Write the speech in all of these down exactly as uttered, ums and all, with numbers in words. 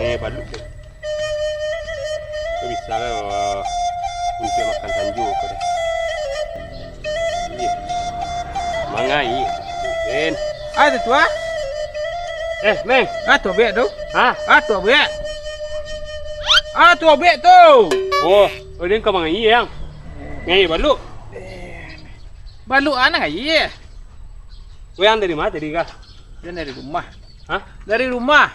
Eh, baluik tu. Tu bisa lah, wah, untuak makan sanjo ko deh. Iya. Mangai. Ben. Ah, tu, tu, ah. Eh, Meng. Ah, tu obek tu. Hah? Ah, tu obek. Ah, tu obek tu. Oh, oh, dia kau mangai, Yang? Ngai baluik. Baluik anak aye. Weh, Yang dari ma tadi kah? Dia dari rumah. Hah? Dari rumah.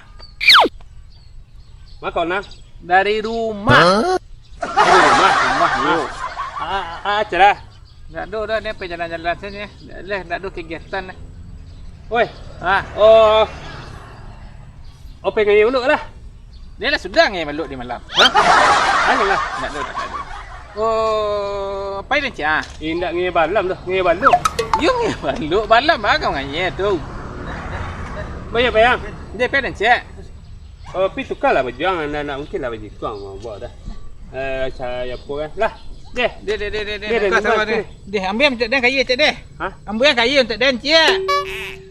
Ma kau, Nang? Dari rumah. Hah? Dari rumah? Rumah, yo. Ah, ah, ah, cerah. Ndak ado doh, dia pai jalan-jalan sajo. Ndak ado, ndak ado kegiatan. Woi. Ah. Oh. Ope ngai baluik lah. Dia lah sudah ngai baluik di malam. Hah? Anu lah. Ndak ado, ndak ado. Oh, pai den ciek ah. Eh, ndak ngai malam doh, ngai baluik. Yo ngai baluik, malam ah kau ngai tu. Banyak payang. Dia pai den ciek. Oh, pi tukalah baju ang, nak, nak mungkin lah baju tu ang mau bawa dah. Eh, saya apa kan? Lah, deh. Deh, deh, deh, deh, deh, Deh, deh, tukar deh, sama deh. Deh, ambiak untuak den kain ciek deh. Hah? Ambiak kain untuak den ciek.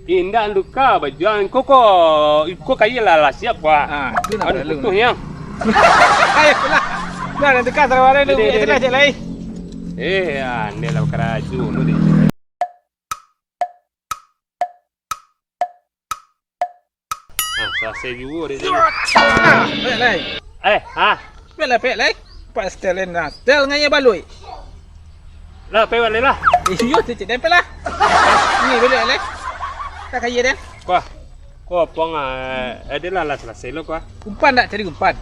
Indak tuka baju ang, ko, ko, ko kain lah, lah siap, Pak. Ah, tu nak. Aduh, lalu putus, nak. Yang. Ayo, lah. Dah, dah tukar sama deh, Deh, deh, deh, deh, deh. Ciek lai. Eh, ya, ni lah karajo lu deh. Ah, salasai juo dek tu. Ah, baliak lai. Eh, ah. Baliak lai, baliak lai. Pak setel lah, setel ngai baluik. Lah, pai baliak lah. Eh, iyo, tu cek dempel lah. Ni baliak lai. Tak kaya dia. Kuah. Kuah, puang, ah, eh, dia lah, lah salasai lo, kuah. Umpan tak cari umpan?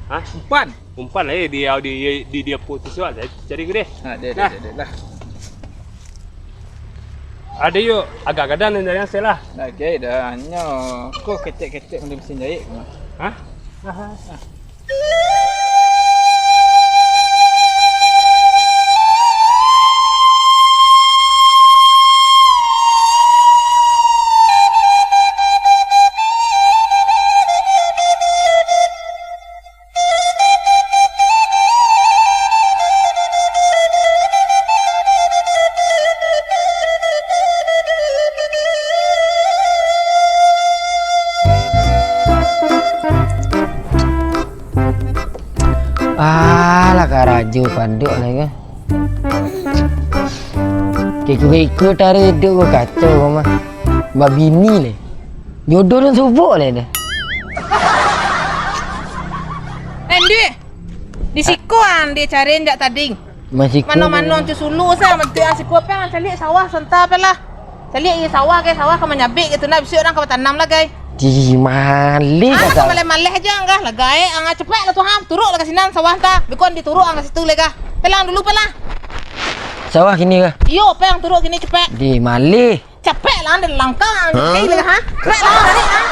Hah? Umpan. Umpan lah, eh, di, di, di, di, dia putus awak, cari ke deh. Ha, deh, deh, Nah. deh, deh, lah. Ado yo, agak gadang dari hasil lah. Nah, oke, dah, nyo. Ko ketek-ketek macam mesin jahit ko. Hah? Hah? Alah, karajo paduak lai kan. Kiko-kiko taruih iduik ko kacau ko mah. Babini lai. Jodoh nan subok lai dah. Eh, Ndi. Di siko an dicari jak tadi. Masih Mano-mano tu sulu sa, mantuak an siko, pai ang caliak sawah santa pai lah. Caliak iyo sawah, gai, sawah ka manyabik gitu nah, bisuak urang ka batanam lah, gai. Di maleh Ah, kata. Maleh-maleh aja ang kah, lah gaek ang, cepek lah tu ha, turuk lah ka sinan sawah ta. Bikon dituruik ang ka situ lai kah. Pai lah ang dulu, pai lah. Sawah kini kah? Iyo, pai ang turuk kini cepek. Di maleh. Capek lah, anda langkah, anda Hah? Capek lah, tarik lah.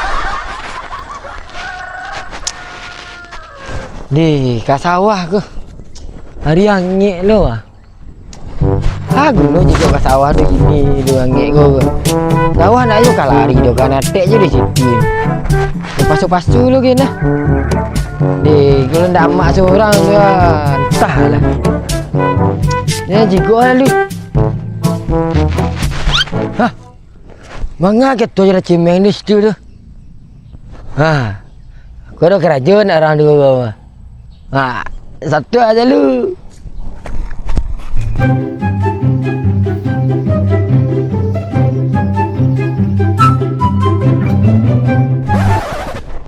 Deh, ka sawah ko. Hari angek lo ah. Ah, guno jiko ka sawah tu gini, tu angek ko. Sawah nak yo ka lari tu, kan atek je di situ. Pasu-pasu lo kena. Deh, kalau ndak amak seorang tu, ah, entahlah. Ya, jiko lalu. Hah? Manga keto je lah cimeng di situ tu. Ha. Aku ada karajo nak orang dua ko. Ha, satu aja lu.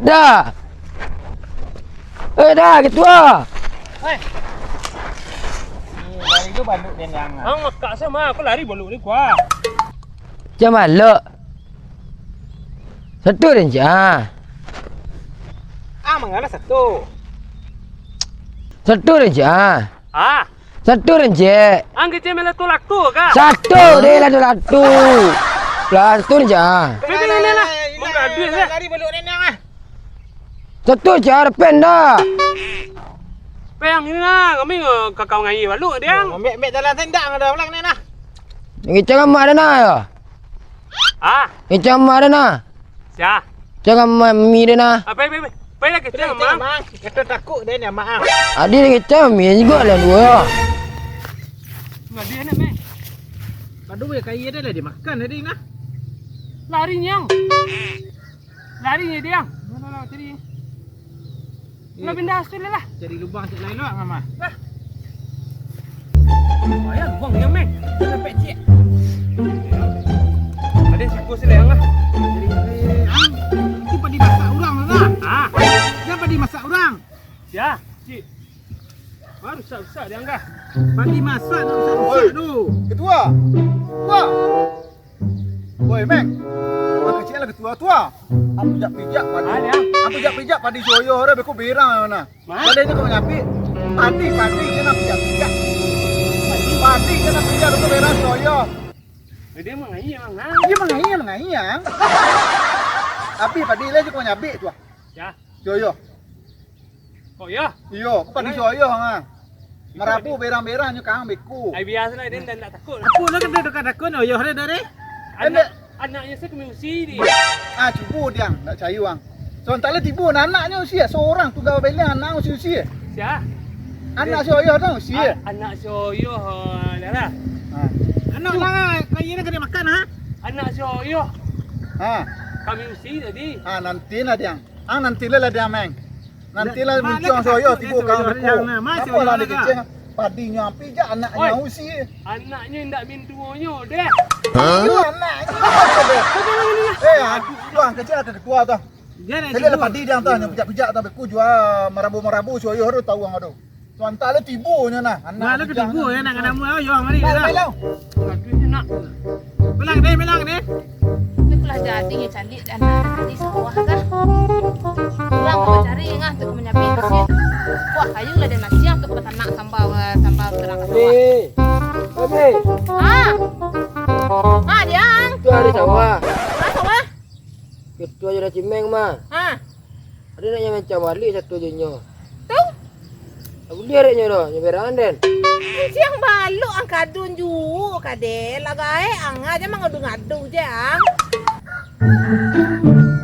Dah. Eh, dah, ketua. Hei. Ni, lari tu baluik den yang. Ang makak sama, aku lari baluik ni, kuah. Macam malok. Satu den, Cik, ah. Ah, mangana satu? Satu den, Cik, ah. Ah. Satu den, Cik. Ang kecil main latu-latu kah? Satu deh, latu-latu. Lah, satu den, Cik, ah. Sini, sini, lah. Mangadu, eh. Lari baluik den yang, ah. Satu cara pen dah. Pen yang ini nah, kami, eh, kakau ngai baluik dia. Ambil, ambil dalam tendang ada ulang ni nah. Ngecek amak dah nah ya. Ah, Ngecek amak dah nah. Sia. Ngecek amak mi dah nah. Apa, apa, apa? Apa lagi cek amak? Kita takut dia ni amak. Adi ngecek mi juga lah dua. Nggak dia nak, Mek. Aduh, ya, kayu dia lah dimakan tadi nah. Lari nyang. Lari ni dia. Mana nak cari? Lah pindah asal lah. Cari lubang cek lain lah, Mama. Lah. Payah lubang yang, Meng. Jan sampai ciek. Ada siku sini yang lah. Jadi, eh, ang, itu padi masak urang lah. Ah. Jan padi masak urang. Sia, cik. Baru rusak-rusak dia anggah. Padi masak nak rusak-rusak tu. Ketua. Ketua. Woi, Meng. Ang kecek lah ketua tu ah. Ang pijak-pijak padi. Ah, ya. Ang pijak-pijak padi si Oyoh dah, beko berang mano. Mah? Padi nyo kau manyapik. Padi, padi, jan ang pijak-pijak. Padi, jan ang pijak, beko berang si Oyoh. Eh, dia mangaia, Mang, ah. Dia mangaia, mangaia, ang. Tapi padi lah je kau manyapik tu ah. Ya. Si Oyoh. Kok iyo? Iyo, kok padi si Oyoh, ang. Marabu berang-berang nyo ka ang beko. Ai, biaso lah, den ndak takuik. Apo lah kata dekat takun, Oyoh dah dari? Anak, anaknyo se kami usia di. Ah, cubo diang, ndak cayo ang. Sontak lah tibo, nah, anaknyo usia, sorang tunggal baliang, anak usia-usia. Sia? Anak si Oyoh tu usia. An-, anak si Oyoh, ah, dah lah. Ha. Anak lah, kayaknya kena makan, ha? Anak si Oyoh. Ha. Kami usia tadi. Ha, nanti lah diang. Ang nanti lah, lah diang, Meng. Nanti lah muncuang si Oyoh tibo ka ang beko. Apo lah dikecek? Padi nyo ang pijak, anak nyo usia. Anaknyo indak mintuonyo deh. Iyo, anaknyo. Eh, aduh, tu ang kecek lah ketua tu. Jadi lah padi diang tu, nyo pijak-pijak tu, beko jua marabu-marabu si Oyoh tu tau ang tu. Sontak lah tibo nyo nah. Nah, lah ketibo yo, nak kanamo yo, mari lah. Aduh, nak. Pulang deh, pulang deh. Itu lah jadi nyo caliak di sawah kah. Pulang ka cari ngah tu ka manyabik. Wah, kayu lah den nasiang tu patanak sambal, sambal terang ka sawah. Eh, Abi. Ha. Ha, diang. Tu ari sawah. Ha, sawah. Ketua jo Cimeng mah. Ha. Ado nak nyo mancam baliak satu jo nyo. Tu? Tak buliah dek nyo doh, nyo berangan den. Siang balok ang kadun juo ka den, lah gaek ang aja mangadu-ngadu je ang.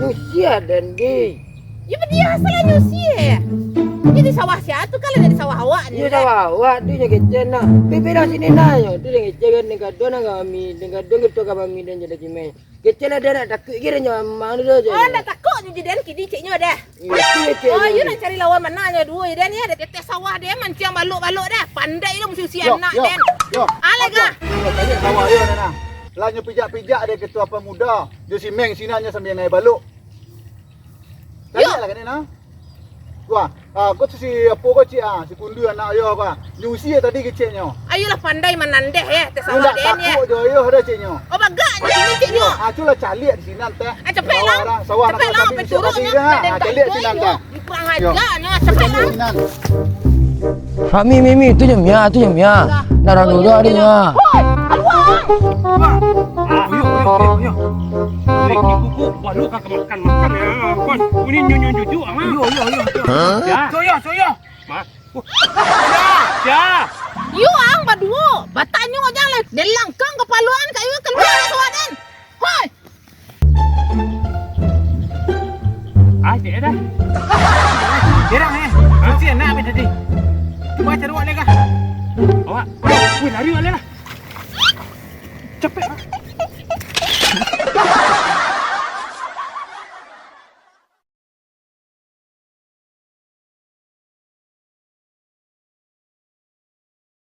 Nyusia den di. Yo padiah salah nyusia. Jadi sawah sia tu kalau jadi sawah awak ni. Yo sawah awak tu nyo kecek nak. Pi dah sini nah nyo. Tu den kecek kan den kadun ang kami, den kadun ketua kami den jadi Cimeng. Kecek lah den, ndak takuik gira nyo amang tu je. Oh, ndak takuik nyo jadi kini ceknyo dah. Iyo, kecek. Oh, iyo nak cari lawan mano nyo duo je den, yo. Teteh sawah den mancam balok-balok dah. Pandai lah musuh si anak den. Yo. Alah gah. Yo, tadi sawah yo nah. Lah nyo pijak-pijak dek ketua pemuda. Jo si Meng sinan nyo sambil naik balok. Yo. Tadi lah kan nah. Wah, ah, ko tu si apo ko cik ah, si Kundu anak yo ko ah. Nyusi tadi keceknyo. Ayolah pandai manandeh yo, teh sawah den yo. Takuik jo yo dah ceknyo. Oh, bagak ni sini ceknyo. Ah, tu lah caliak di sinan teh. Ah, capek lah. Sawah capek lah, tadi, capek lah. Ah, caliak sinan teh. Kurang ajar nyo, capek lah. Sinan. Rami, Mimi, tu je Mia, tu je Mia. Nak ranu dah dia Mia. Hoi, keluar. Ah, yo, yo, yo, yo. Weh, kuku, kuku, baru ka makan, makan ya, kon. Ini nyunyu juju, ah. Yo, yo, yo, yo. Ya. Soyo, soyo. Ma. Ya. Ya. Yo, ang baduo. Batanyo aja lah. Delangkang kapalo ang, kayo keluar dari sawah den. Hoi. Ah, cek dah. Jerang eh. Masih anak apa tadi? Cuba cari awak lagi. Awak. Weh, lari awak lah. Capek.